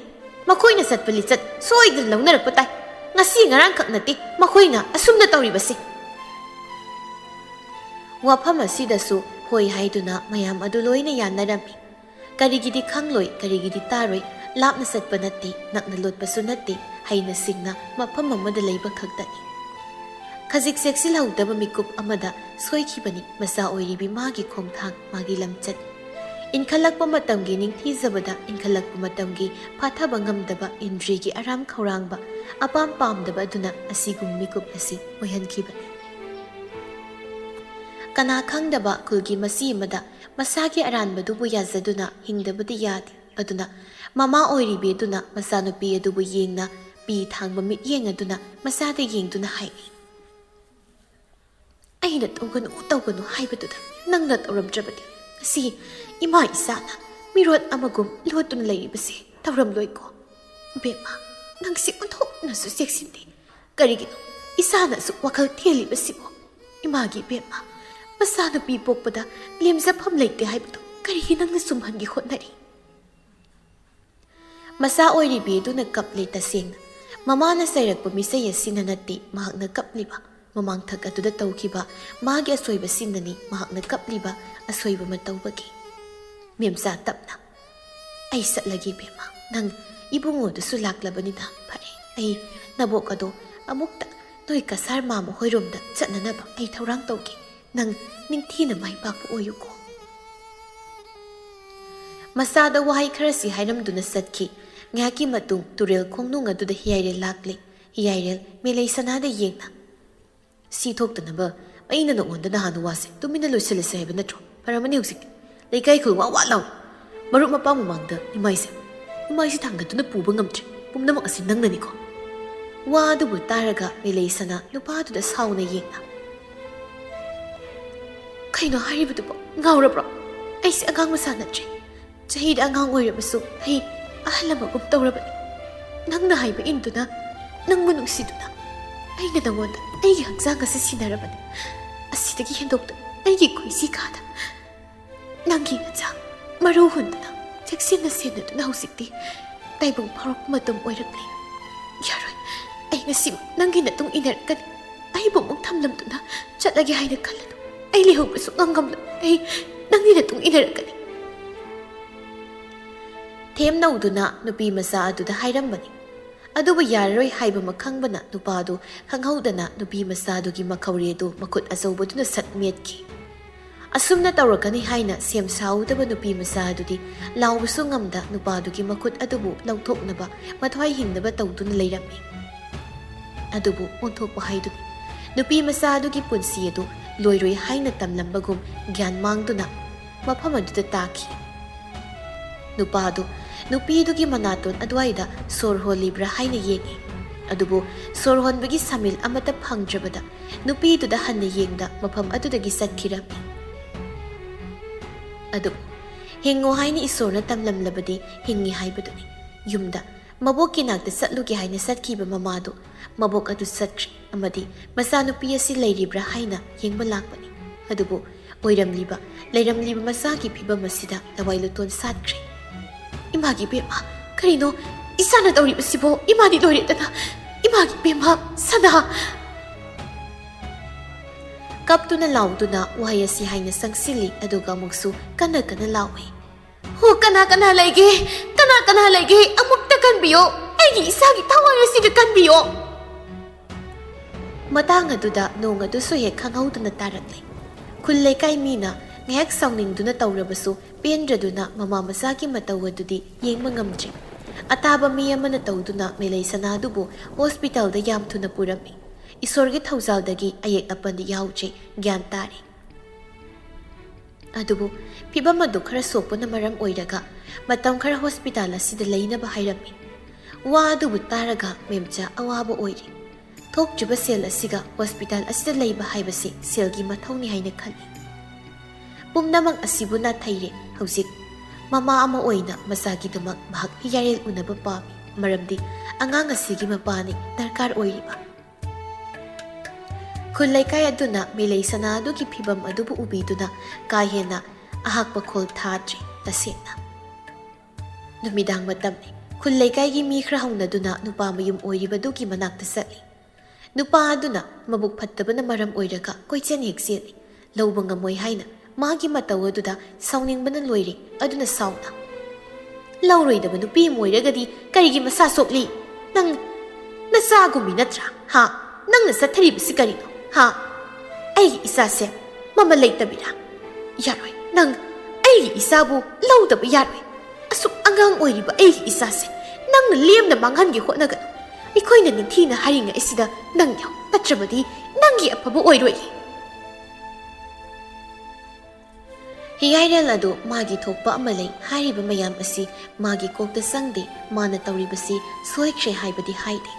ꯃꯈꯣꯏꯅ ꯆꯠꯄ ꯂꯤꯆꯠ ꯁꯣꯏꯗꯅ ꯂꯧꯅꯔꯛꯄ ꯇꯥꯏ꯫ ꯉꯁꯤ ꯉꯔꯥꯡꯈꯛ ꯅꯠꯇꯦ ꯃꯈꯣꯏꯅ ꯑꯁꯨꯝꯅ ꯇꯧꯔꯤꯕꯁꯦ꯫" ꯋꯥꯐꯝ ꯑꯁꯤꯗꯁꯨ ꯍꯣꯏ ꯍꯥꯏꯗꯨꯅ ꯃꯌꯥꯝ ꯑꯗꯨ ꯂꯣꯏꯅ ꯌꯥꯅꯔꯝꯃꯤ꯫ ꯀꯔꯤꯒꯤꯗꯤ ꯈꯪꯂꯣꯏ, ꯀꯔꯤꯒꯤꯗꯤ ꯇꯥꯔꯣꯏ, ꯂꯥꯞꯅ ꯆꯠꯄ ꯅꯠꯇꯦ, ꯅꯛꯅ ꯂꯣꯠꯄꯁꯨ ꯅꯠꯇꯦ, ꯍꯩꯅ ꯁꯤꯡꯅ ꯃꯐꯝ ꯑꯃꯗ ꯂꯩꯕ ꯈꯛꯇꯅꯤ꯫ ꯈꯖꯤꯛ ꯆꯦꯛꯁꯤꯜꯍꯧꯗꯕ ꯃꯤꯀꯨꯞ ꯑꯃꯗ ꯁꯣꯏꯈꯤꯕꯅꯤ ꯃꯆꯥ ꯑꯣꯏꯔꯤꯕꯤ ꯃꯥꯒꯤ ꯈꯣꯡꯊꯥꯡ, ꯃꯥꯒꯤ ꯂꯝꯆꯠ꯫ ꯏꯟꯈꯠꯂꯛꯄ ꯃꯇꯝꯒꯤ ꯅꯤꯡꯊꯤꯖꯕꯗ, ꯏꯟꯈꯠꯂꯛꯄ ꯃꯇꯝꯒꯤ ꯐꯥꯊꯕ ꯉꯝꯗꯕ ꯏꯟꯗ꯭ꯔꯤꯒꯤ ꯑꯔꯥꯝ ꯈꯧꯔꯥꯡꯕ, ꯑꯄꯥꯝ ꯄꯥꯝꯗꯕ ꯑꯗꯨꯅ ꯑꯁꯤꯒꯨꯝꯕ ꯃꯤꯀꯨꯞ ꯑꯁꯤ ꯑꯣꯏꯍꯟꯈꯤꯕꯅꯤ꯫ ꯀꯅꯥ ꯈꯪꯗꯕ ꯈꯨꯜꯒꯤ ꯃꯆꯤ ꯑꯃꯗ ꯃꯁꯥꯒꯤ ꯑꯔꯥꯟꯕꯗꯨꯕꯨ ꯌꯥꯖꯗꯨꯅ ꯍꯤꯡꯗꯕꯗꯤ ꯌꯥꯗꯦ꯫ ꯑꯗꯨꯅ ꯃꯃꯥ ꯑꯣꯏꯔꯤꯕꯤ ꯑꯗꯨꯅ ꯃꯆꯥꯅꯨꯄꯤ ꯑꯗꯨꯕꯨ ꯌꯦꯡꯅ ꯄꯤ ꯊꯥꯡꯕ ꯃꯤꯠꯌꯦꯡ ꯑꯗꯨꯅ ꯃꯆꯥꯗ ꯌꯦꯡꯗꯨꯅ ꯍꯥꯏꯔꯤ, "ꯑꯩꯅ ꯇꯧꯒꯅꯨ, ꯇꯧꯒꯅꯨ ꯍꯥꯏꯕꯗꯨꯗ ꯅꯪꯅ ꯇꯧꯔꯝꯗ꯭ꯔꯕꯗꯤ ꯉꯁꯤ ꯏꯃꯥ ꯏꯆꯥꯅ ꯃꯤꯔꯣꯠ ꯑꯃꯒꯨꯝ ꯂꯣꯠꯇꯨꯅ ꯂꯩꯔꯤꯕꯁꯦ ꯇꯧꯔꯝꯂꯣꯏꯀꯣ? ꯕꯦꯝꯃ, ꯅꯪꯁꯤ ꯑꯣꯟꯊꯣꯛꯅꯁꯨ ꯆꯦꯛꯁꯤꯟꯗꯦ꯫ ꯀꯔꯤꯒꯤꯅꯣ ꯏꯁꯥꯅꯁꯨ ꯋꯥꯈꯜ ꯊꯦꯜꯂꯤꯕꯁꯤꯕꯣ? ꯏꯃꯥꯒꯤ ꯕꯦꯝꯃ, ꯃꯆꯥꯅꯨꯄꯤ ꯄꯣꯛꯄꯗ ꯂꯦꯝꯖꯐꯝ ꯂꯩꯇꯦ ꯍꯥꯏꯕꯗꯨ ꯀꯔꯤꯒꯤ ꯅꯪꯅ ꯆꯨꯝꯍꯟꯒꯦ ꯍꯣꯠꯅꯔꯤ? ꯃꯆꯥ ꯑꯣꯏꯔꯤꯕꯤ ꯑꯗꯨꯅ ꯀꯞꯂꯦ ꯇꯁꯦꯡꯅ꯫ ꯃꯃꯥꯅ ꯆꯩꯔꯛꯄ ꯃꯤꯆꯩ ꯑꯁꯤꯅ ꯅꯠꯇꯦ ꯃꯍꯥꯛꯅ ꯀꯞꯂꯤꯕ꯫ ꯃꯃꯥꯡꯊꯛ ꯑꯗꯨꯗ ꯇꯧꯈꯤꯕ ꯃꯥꯒꯤ ꯑꯁꯣꯏꯕꯁꯤꯡꯅꯅꯤ ꯃꯍꯥꯛꯅ ꯀꯞꯂꯤꯕ ꯑꯁꯣꯏꯕ ꯑꯃ ꯇꯧꯕꯒꯤ꯫ ꯃꯦꯝꯆꯥ ꯇꯞꯅ, "ꯑꯩ ꯆꯠꯂꯒꯦ ꯕꯦꯝꯃ, ꯅꯪ ꯏꯕꯨꯡꯉꯣꯗꯨꯁꯨ ꯂꯥꯛꯂꯕꯅꯤꯅ ꯐꯔꯦ꯫ ꯑꯩ ꯅꯕꯣꯛ ꯑꯗꯣ ꯑꯃꯨꯛꯇ ꯅꯣꯏ ꯀꯁꯥꯔ ꯃꯥꯃ ꯍꯣꯏꯔꯣꯝꯗ ꯆꯠꯅꯅꯕ ꯑꯩ ꯊꯧꯔꯥꯡ ꯇꯧꯒꯦ꯫ ꯅꯪ ꯅꯤꯡꯊꯤꯅ ꯃꯥꯏ ꯄꯥꯛꯄ ꯑꯣꯏꯌꯨꯀꯣ꯫" ꯃꯆꯥꯗ ꯋꯥꯍꯩ ꯈꯔꯁꯤ ꯍꯥꯏꯔꯝꯗꯨꯅ ꯆꯠꯈꯤ꯫ ꯉꯥꯏꯍꯥꯛꯀꯤ ꯃꯇꯨꯡ ꯇꯨꯔꯦꯜ ꯈꯣꯡꯅꯨꯡ ꯑꯗꯨꯗ ꯍꯤꯌꯥꯏꯔꯦꯜ ꯂꯥꯛꯂꯦ꯫ ꯍꯤꯌꯥꯏꯔꯦꯜ ꯃꯦꯂꯩ ꯁꯅꯥꯗ ꯌꯦꯡꯅ, "ꯁꯤ ꯊꯣꯛꯇꯅꯕ ꯑꯩꯅ ꯅꯉꯣꯟꯗ ꯅꯍꯥꯟ ꯋꯥꯁꯦ ꯇꯨꯃꯤꯟꯅ ꯂꯣꯏꯁꯤꯜꯂꯁꯦ ꯍꯥꯏꯕ ꯅꯠꯇ꯭ꯔꯣ? ꯐꯔꯝꯃꯅꯤ ꯍꯧꯖꯤꯛꯇꯤ꯫ ꯂꯩꯀꯥꯏ ꯈꯨꯜ ꯋꯥ ꯋꯥ ꯂꯥꯎ꯫ ꯃꯔꯨꯞ ꯃꯄꯥꯡ ꯃꯃꯥꯡꯗ ꯏꯃꯥꯏꯁꯦ, ꯏꯃꯥꯏꯁꯦ ꯊꯥꯡꯒꯠꯇꯨꯅ ꯄꯨꯕ ꯉꯝꯗ꯭ꯔꯦ꯫ ꯄꯨꯝꯅꯃꯛ ꯑꯁꯤ ꯅꯪꯅꯅꯤꯀꯣ꯫" ꯋꯥ ꯑꯗꯨꯕꯨ ꯇꯥꯔꯒ ꯃꯦꯂꯩ ꯁꯅꯥ ꯅꯨꯄꯥꯗꯨꯗ ꯁꯥꯎꯅ ꯌꯦꯡꯅ, "ꯀꯩꯅꯣ ꯍꯥꯏꯔꯤꯕꯗꯨꯕꯣ? ꯉꯥꯎꯔꯕ꯭ꯔꯣ? ꯑꯩꯁꯦ ꯑꯉꯥꯡ ꯃꯆꯥ ꯅꯠꯇ꯭ꯔꯦ꯫ ꯆꯍꯤꯗ ꯑꯉꯥꯡ ꯑꯣꯏꯔꯕꯁꯨ ꯑꯩ ꯑꯍꯜ ꯑꯃꯒꯨꯝ ꯇꯧꯔꯕꯅꯤ꯫ ꯅꯪꯅ ꯍꯥꯏꯕ ꯏꯟꯗꯨꯅ, ꯅꯪꯕꯨ ꯅꯨꯡꯁꯤꯗꯨꯅ ꯑꯩꯅ ꯅꯉꯣꯟꯗ ꯑꯩꯒꯤ ꯍꯛꯆꯥꯡ ꯑꯁꯤ ꯁꯤꯟꯅꯔꯕꯅꯤ꯫ ꯑꯁꯤꯗꯒꯤ ꯍꯦꯟꯗꯣꯛꯇꯨꯅ ꯑꯩꯒꯤ ꯈꯣꯏꯁꯤ ꯈꯥꯗ ꯅꯪꯒꯤ ꯅꯆꯥ ꯃꯔꯨ ꯍꯨꯟꯗꯨꯅ ꯆꯦꯛꯁꯤꯟꯅ ꯁꯦꯟꯅꯗꯨꯅ ꯍꯧꯖꯤꯛꯇꯤ ꯇꯥꯏꯕꯪ ꯐꯥꯎꯔꯛꯄ ꯃꯇꯝ ꯑꯣꯏꯔꯛꯂꯦ꯫ ꯌꯥꯔꯣꯏ, ꯑꯩ ꯉꯁꯤꯃꯛ ꯅꯪꯒꯤ ꯅꯇꯨꯡ ꯏꯟꯅꯔꯛꯀꯅꯤ꯫ ꯑꯩꯕꯨ ꯑꯃꯨꯛ ꯊꯝꯂꯝꯗꯨꯅ ꯆꯠꯂꯒꯦ ꯍꯥꯏꯅ ꯈꯜꯂꯅꯨ꯫ ꯑꯩ ꯂꯩꯍꯧꯕ ꯁꯨꯛꯉꯝ ꯉꯝꯂꯣꯏ꯫ ꯑꯩ ꯅꯪꯒꯤ ꯅꯇꯨꯡ ꯏꯟꯅꯔꯛꯀꯅꯤ꯫" ꯊꯦꯝꯅꯧꯗꯨꯅ ꯅꯨꯄꯤ ꯃꯆꯥ ꯑꯗꯨꯗ ꯍꯥꯏꯔꯝꯕꯅꯤ꯫ ꯑꯗꯨꯕꯨ ꯌꯥꯔꯔꯣꯏ ꯍꯥꯏꯕꯃꯛ ꯈꯪꯕꯅ ꯅꯨꯄꯥꯗꯨ ꯈꯪꯍꯧꯗꯅ ꯅꯨꯄꯤ ꯃꯆꯥꯗꯨꯒꯤ ꯃꯈꯧꯔꯤ ꯑꯗꯨ ꯃꯈꯨꯠ ꯑꯆꯧꯕꯗꯨꯅ ꯁꯠ ꯃꯦꯠꯈꯤ꯫ ꯑꯁꯨꯝꯅ ꯇꯧꯔꯛꯀꯅꯤ ꯍꯥꯏꯅ ꯁꯦꯝ ꯁꯥꯍꯧꯗꯕ ꯅꯨꯄꯤ ꯃꯆꯥ ꯑꯗꯨꯗꯤ ꯂꯥꯎꯕꯁꯨ ꯉꯝꯗ ꯅꯨꯄꯥꯗꯨꯒꯤ ꯃꯈꯨꯠ ꯑꯗꯨꯕꯨ ꯂꯧꯊꯣꯛꯅꯕ ꯃꯊ꯭ꯋꯥꯏ ꯍꯤꯡꯅꯕ ꯇꯧꯗꯨꯅ ꯂꯩꯔꯝꯃꯤ꯫ ꯑꯗꯨꯕꯨ ꯑꯣꯟꯊꯣꯛꯄ ꯍꯥꯏꯗꯨꯅꯤ꯫ ꯅꯨꯄꯤ ꯃꯆꯥ ꯑꯗꯨꯒꯤ ꯄꯨꯟꯁꯤ ꯑꯗꯨ ꯂꯣꯏꯔꯣꯏ ꯍꯥꯏꯅ ꯇꯝꯂꯝꯕꯒꯨꯝ ꯒ꯭ꯌꯥꯟ ꯃꯥꯡꯗꯨꯅ ꯃꯐꯝ ꯑꯗꯨꯗ ꯇꯥꯈꯤ꯫ ꯅꯨꯄꯥꯗꯨ ꯅꯨꯄꯤꯗꯨꯒꯤ ꯃꯅꯥꯇꯣꯟ ꯑꯗꯨꯋꯥꯏꯗ ꯁꯣꯔ ꯍꯣꯜꯂꯤꯕ꯭ꯔꯥ ꯍꯥꯏꯅ ꯌꯦꯡꯉꯤ꯫ ꯑꯗꯨꯕꯨ ꯁꯣꯔ ꯍꯣꯟꯕꯒꯤ ꯁꯃꯤꯜ ꯑꯃꯠꯇ ꯐꯪꯗ꯭ꯔꯕꯗ ꯅꯨꯄꯤꯗꯨꯗ ꯍꯟꯅ ꯌꯦꯡꯗ ꯃꯐꯝ ꯑꯗꯨꯗꯒꯤ ꯆꯠꯈꯤꯔꯝꯃꯤ꯫ ꯑꯗꯨꯕꯨ ꯍꯤꯡꯉꯨ ꯍꯥꯏꯅ ꯏꯁꯣꯔꯅ ꯇꯝꯂꯝꯂꯕꯗꯤ ꯍꯤꯡꯉꯤ ꯍꯥꯏꯕꯗꯨꯅꯤ꯫ ꯌꯨꯝꯗ ꯃꯕꯣꯛꯀꯤ ꯅꯥꯛꯇ ꯆꯠꯂꯨꯒꯦ ꯍꯥꯏꯅ ꯆꯠꯈꯤꯕ ꯃꯃꯥꯗꯨ ꯃꯕꯣꯛ ꯑꯗꯨ ꯆꯠꯈ꯭ꯔꯦ ꯑꯃꯗꯤ ꯃꯆꯥꯅꯨꯄꯤ ꯑꯁꯤ ꯂꯩꯔꯤꯕ꯭ꯔꯥ ꯍꯥꯏꯅ ꯌꯦꯡꯕ ꯂꯥꯛꯄꯅꯤ꯫ ꯑꯗꯨꯕꯨ ꯑꯣꯏꯔꯝꯂꯤꯕ, ꯂꯩꯔꯝꯂꯤꯕ ꯃꯆꯥꯒꯤ ꯐꯤꯕꯝ ꯑꯁꯤꯗ ꯂꯋꯥꯏ ꯂꯨꯇꯣꯟ ꯁꯥꯠꯈ꯭ꯔꯦ꯫ "ꯏꯃꯥꯒꯤ ꯏꯕꯦꯝꯃ, ꯀꯔꯤꯅꯣ ꯏꯆꯥꯅ ꯇꯧꯔꯤꯕꯁꯤꯕꯣ? ꯏꯃꯥꯗꯤ ꯂꯣꯏꯔꯦꯗꯅ! ꯏꯃꯥꯒꯤ ꯏꯕꯦꯝꯃ, ꯁꯅꯥ!" ꯀꯞꯇꯨꯅ ꯂꯥꯎꯗꯨꯅ ꯋꯥꯍꯩ ꯑꯁꯤ ꯍꯥꯏꯅ ꯆꯪꯁꯤꯜꯂꯤ, ꯑꯗꯨꯒ ꯑꯃꯨꯛꯁꯨ ꯀꯟꯅ ꯀꯟꯅ ꯂꯥꯎꯏ꯫ "ꯍꯣ, ꯀꯅꯥ ꯀꯅꯥ ꯂꯩꯒꯦ? ꯀꯅꯥ ꯀꯅꯥ ꯂꯩꯒꯦ? ꯑꯃꯨꯛꯇ ꯀꯟꯕꯤꯌꯣ! ꯑꯩꯒꯤ ꯏꯆꯥꯒꯤ ꯊꯋꯥꯏ ꯑꯁꯤꯗ ꯀꯟꯕꯤꯌꯣ!" ꯃꯇꯥꯡ ꯑꯗꯨꯗ ꯅꯣꯡ ꯑꯗꯨꯁꯨ ꯍꯦꯛ ꯈꯪꯍꯧꯗꯅ ꯇꯥꯔꯛꯂꯦ꯫ ꯈꯨꯜ ꯂꯩꯀꯥꯏ ꯃꯤꯅ ꯉꯥꯏꯍꯥꯛ ꯁꯥꯎꯅꯤꯡꯗꯨꯅ ꯇꯧꯔꯕꯁꯨ, ꯄꯦꯟꯗ꯭ꯔꯗꯨꯅ ꯃꯃꯥ ꯃꯆꯥꯒꯤ ꯃꯇꯧ ꯑꯗꯨꯗꯤ ꯌꯦꯡꯕ ꯉꯝꯗ꯭ꯔꯦ꯫ ꯑꯇꯥꯕ ꯃꯤ ꯑꯃꯅ ꯇꯧꯗꯨꯅ ꯃꯦꯂꯩ ꯁꯅꯥ ꯑꯗꯨꯕꯨ ꯍꯣꯁꯄꯤꯇꯥꯜꯗ ꯌꯥꯝ ꯊꯨꯅ ꯄꯨꯔꯝꯃꯤ꯫ ꯏꯁꯣꯔꯒꯤ ꯊꯧꯖꯥꯜꯗꯒꯤ ꯑꯌꯦꯛ ꯑꯄꯟꯗꯤ ꯌꯥꯎꯗ꯭ꯔꯦ, ꯒ꯭ꯌꯥꯟ ꯇꯥꯔꯦ꯫ ꯑꯗꯨꯕꯨ ꯐꯤꯕꯝ ꯑꯗꯨ ꯈꯔ ꯁꯣꯛꯄꯅ ꯃꯔꯝ ꯑꯣꯏꯔꯒ ꯃꯇꯝ ꯈꯔ ꯍꯣꯁꯄꯤꯇꯥꯜ ꯑꯁꯤꯗ ꯂꯩꯅꯕ ꯍꯥꯏꯔꯝꯃꯤ꯫ ꯋꯥ ꯑꯗꯨꯕꯨ ꯇꯥꯔꯒ ꯃꯦꯝꯆꯥ ꯑꯋꯥꯕ ꯑꯣꯏꯔꯦ꯫ ꯊꯣꯛꯇ꯭ꯔꯤꯕ ꯁꯦꯜ ꯑꯁꯤꯒ ꯍꯣꯁꯄꯤꯇꯥꯜ ꯑꯁꯤꯗ ꯂꯩꯕ ꯍꯥꯏꯕꯁꯤ ꯁꯦꯜꯒꯤ ꯃꯊꯧꯅꯤ ꯍꯥꯏꯅ ꯈꯜꯂꯤ꯫ ꯄꯨꯝꯅꯃꯛ ꯑꯁꯤꯕꯨ ꯅꯥꯊꯩꯔꯦ꯫ ꯍꯧꯖꯤꯛ ꯃꯃꯥ ꯑꯃ ꯑꯣꯏꯅ ꯃꯆꯥꯒꯤꯗꯃꯛ ꯃꯍꯥꯛ ꯌꯥꯔꯦꯜ ꯎꯅꯕ ꯄꯥꯝꯃꯤ, ꯃꯔꯝꯗꯤ ꯑꯉꯥꯡ ꯑꯁꯤꯒꯤ ꯃꯄꯥꯅꯤ ꯗꯔꯀꯥꯔ ꯑꯣꯏꯔꯤꯕ꯫ ꯈꯨꯜ ꯂꯩꯀꯥꯏ ꯑꯗꯨꯅ ꯃꯦꯂꯩ ꯁꯅꯥ ꯑꯗꯨꯒꯤ ꯐꯤꯕꯝ ꯑꯗꯨꯕꯨ ꯎꯕꯤꯗꯨꯅ ꯀꯥ ꯍꯦꯟꯅ ꯑꯍꯥꯛꯄ ꯈꯣꯜ ꯊꯥꯗ꯭ꯔꯤ꯫ ꯇꯁꯦꯡꯅ ꯅꯨꯃꯤꯗꯥꯡ ꯃꯇꯝꯅꯤ꯫ ꯈꯨꯜ ꯂꯩꯀꯥꯏꯒꯤ ꯃꯤ ꯈꯔ ꯍꯧꯅꯗꯨꯅ ꯅꯨꯄꯥ ꯃꯌꯨꯝ ꯑꯣꯏꯔꯤꯕꯗꯨꯒꯤ ꯃꯅꯥꯛꯇ ꯆꯠꯂꯤ꯫ ꯅꯨꯄꯥ ꯑꯗꯨꯅ ꯃꯕꯨꯛ ꯐꯠꯇꯕꯅ ꯃꯔꯝ ꯑꯣꯏꯔꯒ ꯀꯣꯏꯆꯦꯟ ꯍꯦꯛ ꯆꯦꯜꯂꯤ꯫ ꯂꯧꯕ ꯉꯝꯃꯣꯏ ꯍꯥꯏꯅ ꯃꯥꯒꯤ ꯃꯇꯧ ꯑꯗꯨꯗ ꯁꯥꯎꯅꯤꯡꯕꯅ ꯂꯣꯏꯔꯦ꯫ ꯑꯗꯨꯅ ꯁꯥꯎꯅ, "ꯂꯧꯔꯣꯏꯗꯕ ꯅꯨꯄꯤ ꯑꯃ ꯑꯣꯏꯔꯒꯗꯤ ꯀꯔꯤꯒꯤ ꯃꯁꯥ ꯁꯣꯛꯂꯤ? ꯅꯪ ꯅꯆꯥꯒꯨꯝꯃꯤ ꯅꯠꯇ꯭ꯔꯥ? ꯍꯥ? ꯅꯪꯅ ꯆꯠꯊꯔꯤꯕꯁꯤ ꯀꯔꯤꯅꯣ? ꯍꯥ? ꯑꯩꯒꯤ ꯏꯆꯥꯁꯦ ꯃꯃꯜ ꯂꯩꯇꯕꯤꯔꯥ? ꯌꯥꯔꯣꯏ, ꯅꯪ ꯑꯩꯒꯤ ꯏꯆꯥꯕꯨ ꯂꯧꯗꯕ ꯌꯥꯔꯣꯏ꯫ ꯑꯁꯨꯛ ꯑꯉꯥꯡ ꯑꯣꯏꯔꯤꯕ ꯑꯩꯒꯤ ꯏꯆꯥꯁꯦ ꯅꯪꯅ ꯂꯦꯝꯅ ꯃꯥꯡꯍꯟꯒꯦ ꯍꯣꯠꯅꯒꯅꯨ꯫ ꯑꯩꯈꯣꯏꯅ ꯅꯤꯡꯊꯤꯅ ꯍꯥꯏꯔꯤꯉꯩꯁꯤꯗ ꯅꯪ ꯌꯥꯎ, ꯅꯠꯇ꯭ꯔꯕꯗꯤ ꯅꯪꯒꯤ ꯑꯐꯕ ꯑꯣꯏꯔꯣꯏ꯫" ꯍꯤꯌꯥꯏꯔꯦꯜ ꯑꯗꯨ ꯃꯥꯒꯤ ꯊꯣꯛꯄ ꯑꯃ ꯂꯩ꯫ ꯍꯥꯏꯔꯤꯕ ꯃꯌꯥꯝ ꯑꯁꯤ ꯃꯥꯒꯤ ꯀꯣꯛꯇ ꯆꯪꯗꯦ꯫ ꯃꯥꯅ ꯇꯧꯔꯤꯕꯁꯤ ꯁꯣꯏꯈ꯭ꯔꯦ ꯍꯥꯏꯕꯗꯤ ꯍꯥꯏꯗꯦ꯫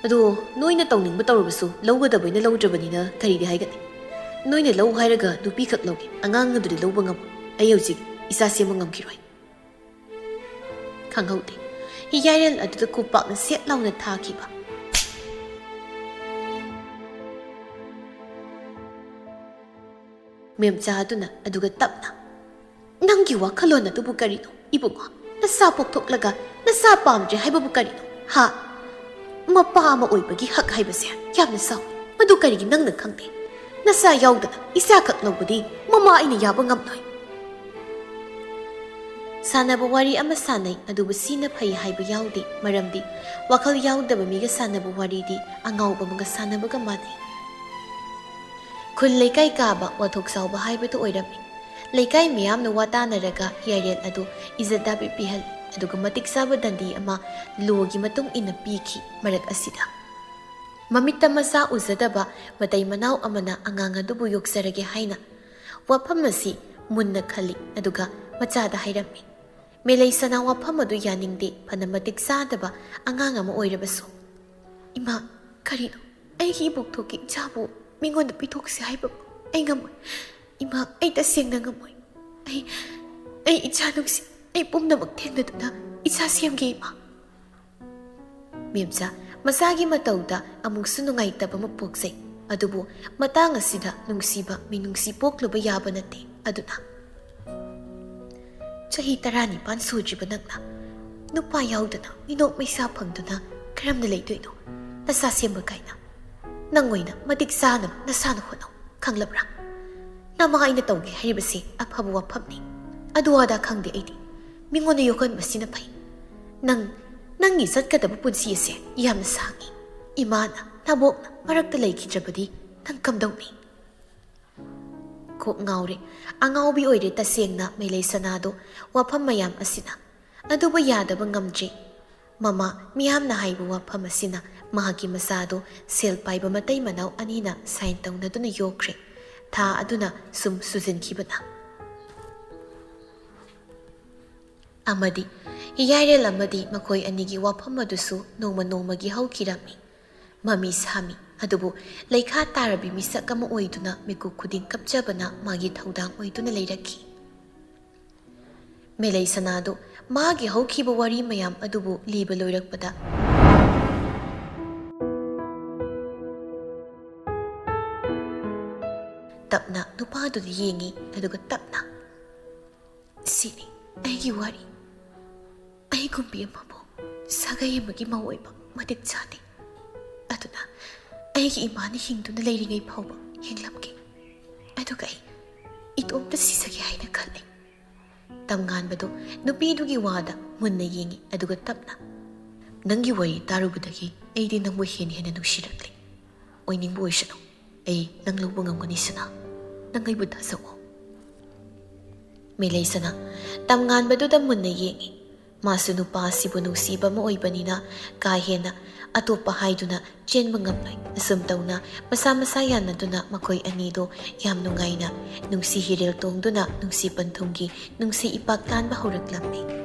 "ꯑꯗꯣ ꯅꯣꯏꯅ ꯇꯧꯅꯤꯡꯕ ꯇꯧꯔꯕꯁꯨ ꯂꯧꯒꯗꯕꯩꯅ ꯂꯧꯗ꯭ꯔꯕꯅꯤꯅ ꯀꯔꯤꯗꯤ ꯍꯥꯏꯒꯅꯤ?" "ꯅꯣꯏꯅ ꯂꯧ ꯍꯥꯏꯔꯒ ꯅꯨꯄꯤꯈꯛ ꯂꯧꯒꯦ, ꯑꯉꯥꯡ ꯑꯗꯨꯗꯤ ꯂꯧꯕ ꯉꯝꯃꯣꯏ꯫ ꯑꯩ ꯍꯧꯖꯤꯛ ꯏꯆꯥ ꯁꯦꯝꯕ ꯉꯝꯈꯤꯔꯣꯏ"꯫ ꯈꯪꯍꯧꯗꯦ, ꯍꯤꯌꯥꯏꯔꯦꯜ ꯑꯗꯨꯗ ꯈꯨꯄꯥꯛꯅ ꯁꯦꯠ ꯂꯥꯎꯅ ꯊꯥꯈꯤꯕ꯫ ꯃꯦꯝꯆꯥ ꯑꯗꯨꯅ ꯑꯗꯨꯒ ꯇꯞꯅ, "ꯅꯪꯒꯤ ꯋꯥꯈꯜꯂꯣꯟ ꯑꯗꯨꯕꯨ ꯀꯔꯤꯅꯣ? ꯏꯕꯨꯡꯉꯣ, ꯅꯆꯥ ꯄꯣꯛꯊꯣꯛꯂꯒ ꯅꯆꯥ ꯄꯥꯝꯗ꯭ꯔꯦ ꯍꯥꯏꯕꯕꯨ ꯀꯔꯤꯅꯣ? ꯍꯥ? ꯃꯄꯥ ꯑꯃ ꯑꯣꯏꯕꯒꯤ ꯍꯛ ꯍꯥꯏꯕꯁꯦ ꯌꯥꯝꯅ ꯆꯥꯎꯏ꯫ ꯃꯗꯨ ꯀꯔꯤꯒꯤ ꯅꯪꯅ ꯈꯪꯗꯦ? ꯅꯆꯥ ꯌꯥꯎꯗꯅ ꯏꯆꯥꯈꯛ ꯂꯧꯕꯗꯤ ꯃꯃꯥ ꯑꯩꯅ ꯌꯥꯕ ꯉꯝꯂꯣꯏ"꯫ ꯁꯥꯟꯅꯕ ꯋꯥꯔꯤ ꯑꯃ ꯁꯥꯟꯅꯩ, ꯑꯗꯨꯕꯨ ꯁꯤꯅ ꯐꯩ ꯍꯥꯏꯕ ꯌꯥꯎꯗꯦ, ꯃꯔꯝꯗꯤ ꯋꯥꯈꯜ ꯌꯥꯎꯗꯕ ꯃꯤꯒ ꯁꯥꯟꯅꯕ ꯋꯥꯔꯤꯗꯤ ꯑꯉꯥꯎꯕ ꯑꯃꯒ ꯁꯥꯟꯅꯕꯒ ꯃꯥꯟꯅꯩ꯫ ꯈꯨꯜ ꯂꯩꯀꯥꯏ ꯀꯥꯕ ꯋꯥꯊꯣꯛ ꯁꯥꯎꯕ ꯍꯥꯏꯕꯗꯨ ꯑꯣꯏꯔꯝꯃꯤ꯫ ꯂꯩꯀꯥꯏ ꯃꯤꯌꯥꯝꯅ ꯋꯥ ꯇꯥꯅꯔꯒ ꯍꯤꯌꯥꯏꯔꯦꯜ ꯑꯗꯨ ꯏꯖꯠ ꯗꯥꯕꯤ ꯄꯤꯍꯜꯂꯤ, ꯑꯗꯨꯒ ꯃꯇꯤꯛ ꯆꯥꯕ ꯗꯟꯗꯤ ꯑꯃ ꯂꯣꯒꯤ ꯃꯇꯨꯡ ꯏꯟꯅ ꯄꯤꯈꯤ꯫ ꯃꯔꯛ ꯑꯁꯤꯗ ꯃꯃꯤꯠꯇ ꯃꯆꯥ ꯎꯖꯗꯕ ꯃꯇꯩ ꯃꯅꯥꯎ ꯑꯃꯅ ꯑꯉꯥꯡ ꯑꯗꯨꯕꯨ ꯌꯣꯛꯆꯔꯒꯦ ꯍꯥꯏꯅ ꯋꯥꯐꯝ ꯑꯁꯤ ꯃꯨꯟꯅ ꯈꯜꯂꯤ, ꯑꯗꯨꯒ ꯃꯆꯥꯗ ꯍꯥꯏꯔꯝꯃꯤ꯫ ꯃꯦꯂꯩ ꯁꯅꯥ ꯋꯥꯐꯝ ꯑꯗꯨ ꯌꯥꯅꯤꯡꯗꯦ, ꯐꯅ ꯃꯇꯤꯛ ꯆꯥꯗꯕ ꯑꯉꯥꯡ ꯑꯃ ꯑꯣꯏꯔꯕꯁꯨ꯫ "ꯏꯃꯥ, ꯀꯔꯤꯅꯣ? ꯑꯩꯒꯤ ꯏꯕꯣꯛꯊꯣꯛꯀꯤ ꯏꯆꯥꯕꯨ ꯃꯤꯉꯣꯟꯗ ꯄꯤꯊꯣꯛꯁꯤ ꯍꯥꯏꯕꯕꯨ ꯑꯩ ꯉꯝꯃꯣꯏ꯫ ꯏꯃꯥ, ꯑꯩ ꯇꯁꯦꯡꯅ ꯉꯝꯃꯣꯏ꯫ ꯑꯩ, ꯑꯩ ꯏꯆꯥ ꯅꯨꯡꯁꯤ, ꯑꯩ ꯄꯨꯝꯅꯃꯛ ꯊꯦꯡꯅꯗꯨꯅ ꯏꯆꯥ ꯁꯦꯝꯒꯦ, ꯏꯃꯥ"꯫ ꯃꯦꯝꯆꯥ ꯃꯆꯥꯒꯤ ꯃꯇꯧꯗ ꯑꯃꯨꯛꯁꯨ ꯅꯨꯡꯉꯥꯏꯇꯕ ꯑꯃ ꯄꯣꯛꯆꯩ꯫ ꯑꯗꯨꯕꯨ ꯃꯇꯥꯡ ꯑꯁꯤꯗ ꯅꯨꯡꯁꯤꯕ ꯃꯤꯅꯨꯡꯁꯤ ꯄꯣꯛꯂꯨꯕ ꯌꯥꯕ ꯅꯠꯇꯦ꯫ ꯑꯗꯨꯅ, "ꯆꯍꯤ ꯇꯔꯥꯅꯤꯄꯥꯟ ꯁꯨꯗ꯭ꯔꯤꯕ ꯅꯪꯅ ꯅꯨꯄꯥ ꯌꯥꯎꯗꯅ ꯃꯤꯅꯣꯛ ꯃꯩꯁꯥ ꯐꯪꯗꯨꯅ ꯀꯔꯝꯅ ꯂꯩꯗꯣꯏꯅꯣ? ꯅꯁꯥ ꯁꯦꯝꯕ ꯀꯥꯏꯅ꯫ ꯅꯪ ꯑꯣꯏꯅ ꯃꯇꯤꯛ ꯆꯥꯅꯕ ꯅꯁꯥꯅ ꯍꯣꯠꯅꯧ, ꯈꯪꯂꯕ꯭ꯔꯥ? ꯅꯃꯥ ꯑꯩꯅ ꯇꯧꯒꯦ ꯍꯥꯏꯔꯤꯕꯁꯤ ꯑꯐꯕ ꯋꯥꯐꯝꯅꯤ꯫ ꯑꯗꯨ ꯑꯗꯥ ꯈꯪꯗꯦ ꯑꯩꯗꯤ꯫ ꯃꯤꯉꯣꯟꯗ ꯌꯣꯛꯍꯟꯕꯁꯤꯅ ꯐꯩ꯫ ꯅꯪ, ꯅꯪꯒꯤ ꯆꯠꯀꯗꯕ ꯄꯨꯟꯁꯤ ꯑꯁꯦ ꯌꯥꯝꯅ ꯁꯥꯡꯉꯤ꯫ ꯏꯃꯥꯅ, ꯅꯕꯣꯛꯅ ꯃꯔꯛꯇ ꯂꯩꯈꯤꯗ꯭ꯔꯕꯗꯤ ꯅꯪ ꯀꯝꯗꯧꯅꯤ?" ꯀꯣꯛ ꯉꯥꯎꯔꯦ꯫ ꯑꯉꯥꯎꯕꯤ ꯑꯣꯏꯔꯦ ꯇꯁꯦꯡꯅ ꯃꯦꯂꯩ ꯁꯅꯥꯗꯣ ꯋꯥꯐꯝ ꯃꯌꯥꯝ ꯑꯁꯤꯅ꯫ ꯑꯗꯨꯕꯨ ꯌꯥꯗꯕ ꯉꯝꯗ꯭ꯔꯦ꯫ ꯃꯃꯥ ꯃꯤꯌꯥꯝꯅ ꯍꯥꯏꯕ ꯋꯥꯐꯝ ꯑꯁꯤꯅ ꯃꯍꯥꯛꯀꯤ ꯃꯆꯥꯗꯨ ꯁꯦꯜ ꯄꯥꯏꯕ ꯃꯇꯩ ꯃꯅꯥꯎ ꯑꯅꯤꯅ ꯁꯥꯏꯟ ꯇꯧꯅꯗꯨꯅ ꯌꯣꯛꯈ꯭ꯔꯦ꯫ ꯊꯥ ꯑꯗꯨꯅ ꯁꯨꯝ ꯁꯨꯖꯤꯟꯈꯤꯕꯅ꯫ ꯑꯃꯗꯤ ꯍꯤꯌꯥꯏꯔꯦꯜ ꯑꯃꯗꯤ ꯃꯈꯣꯏ ꯑꯅꯤꯒꯤ ꯋꯥꯐꯝ ꯑꯗꯨꯁꯨ ꯅꯣꯡꯃ ꯅꯣꯡꯃꯒꯤ ꯍꯧꯈꯤꯔꯝꯃꯤ꯫ ꯃꯃꯤ ꯁꯥꯃꯤ ꯑꯗꯨꯕꯨ ꯂꯩꯈꯥ ꯇꯥꯔꯕꯤ ꯃꯤꯁꯛ ꯑꯃ ꯑꯣꯏꯗꯨꯅ ꯃꯤꯀꯨꯞ ꯈꯨꯗꯤꯡ ꯀꯞꯆꯕꯅ ꯃꯥꯒꯤ ꯊꯧꯗꯥꯡ ꯑꯣꯏꯗꯨꯅ ꯂꯩꯔꯛꯈꯤ꯫ ꯃꯦꯂꯩ ꯁꯅꯥꯗꯨ ꯃꯥꯒꯤ ꯍꯧꯈꯤꯕ ꯋꯥꯔꯤ ꯃꯌꯥꯝ ꯑꯗꯨꯕꯨ ꯂꯤꯕ ꯂꯣꯏꯔꯛꯄꯗ, ꯇꯞꯅ ꯅꯨꯄꯥꯗꯨꯗ ꯌꯦꯡꯉꯤ, ꯑꯗꯨꯒ ꯇꯞꯅ, "ꯁꯤꯅꯤ ꯑꯩꯒꯤ ꯋꯥꯔꯤ꯫ ꯑꯩꯒꯨꯝꯕꯤ ꯑꯃꯕꯨ ꯁꯥꯒꯩ ꯑꯃꯒꯤ ꯃꯧ ꯑꯣꯏꯕ ꯃꯇꯤꯛ ꯆꯥꯗꯦ꯫ ꯑꯗꯨꯅ ꯑꯩꯒꯤ ꯏꯃꯥꯅ ꯍꯤꯡꯗꯨꯅ ꯂꯩꯔꯤꯉꯩ ꯐꯥꯎꯕ ꯍꯤꯡꯂꯝꯒꯦ꯫ ꯑꯗꯨꯒ ꯑꯩ ꯏꯇꯣꯝꯇ ꯁꯤꯖꯒꯦ ꯍꯥꯏꯅ ꯈꯜꯂꯤ꯫" ꯇꯝꯉꯥꯟꯕꯗꯨ ꯅꯨꯄꯤꯗꯨꯒꯤ ꯋꯥꯗ ꯃꯨꯟꯅ ꯌꯦꯡꯉꯤ, ꯑꯗꯨꯒ ꯇꯞꯅ, "ꯅꯪꯒꯤ ꯋꯥꯔꯤ ꯇꯥꯔꯨꯕꯗꯒꯤ ꯑꯩꯗꯤ ꯅꯪꯕꯨ ꯍꯦꯟꯅ ꯍꯦꯟꯅ ꯅꯨꯡꯁꯤꯔꯛꯂꯤ꯫ ꯑꯣꯏꯅꯤꯡꯕ ꯑꯣꯏꯁꯅꯨ, ꯑꯩ ꯅꯪ ꯂꯧꯕ ꯉꯝꯒꯅꯤ ꯁꯅꯥ꯫ ꯅꯪ ꯑꯩꯕꯨ ꯊꯥꯖꯧꯑꯣ꯫" ꯃꯦꯂꯩ ꯁꯅꯥ ꯇꯝꯉꯥꯟꯕꯗꯨꯗ ꯃꯨꯟꯅ ꯌꯦꯡꯉꯤ꯫ ꯃꯥꯁꯨ ꯅꯨꯄꯥ ꯑꯁꯤꯕꯨ ꯅꯨꯡꯁꯤꯕ ꯑꯃ ꯑꯣꯏꯕꯅꯤꯅ ꯀꯥ ꯍꯦꯟꯅ ꯑꯇꯣꯞꯄ ꯍꯥꯏꯗꯨꯅ ꯆꯦꯟꯕ ꯉꯝꯂꯣꯏ꯫ ꯑꯁꯨꯝ ꯇꯧꯅ ꯃꯁꯥ ꯃꯁꯥ ꯌꯥꯅꯗꯨꯅ ꯃꯈꯣꯏ ꯑꯅꯤꯗꯣ ꯌꯥꯝ ꯅꯨꯡꯉꯥꯏꯅ ꯅꯨꯡꯁꯤ ꯍꯤꯔꯦꯜ ꯇꯣꯡꯗꯨꯅ ꯅꯨꯡꯁꯤ ꯄꯟꯊꯨꯡꯒꯤ ꯅꯨꯡꯁꯤ ꯏꯄꯥꯛ ꯇꯥꯟꯕ ꯍꯧꯔꯛꯂꯝꯃꯤ꯫